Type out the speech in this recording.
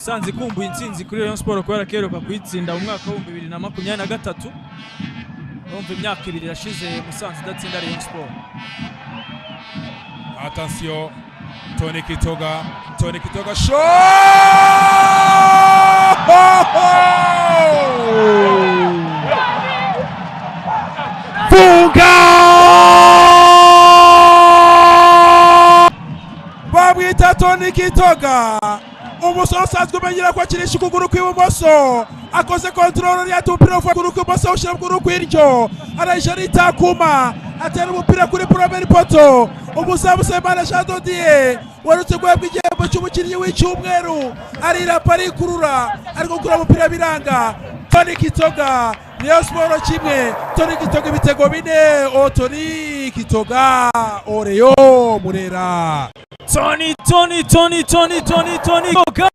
Musanze ikumbuye intsinzi kuri Rayon Sport kubera ko iheruka kuyitsinda mu mwaka wa 2023. Urumva imyaka 2 irashize Musanze idatsinda Rayon Sport. Attention, Tony Kitoga, Tony Kitoga, shot! Funga! Bamwita Tony Kitoga, umusore usanzwe umenyera ko akinisha ukuguru kw'ibumoso, akoze control ya umupira uva ukuguru kw'ibumoso ushyira ukuguru kw'indyo, arayisha aritakuma, atera umupira kuri premier poto. Umuzamu Semana Jean Dodier warutse guhabwa igihembo cy'umukinnyi w'icyumweru, arirapa arikurura, ari gukura umupira biranga. Tony Kitoga, Rayon Sport 1, Tony Kitoga ibitego 4. O Tony Kitoga, Oreyo Murera. Tony, Tony, Tony, Tony, Tony, Tony Kitoga.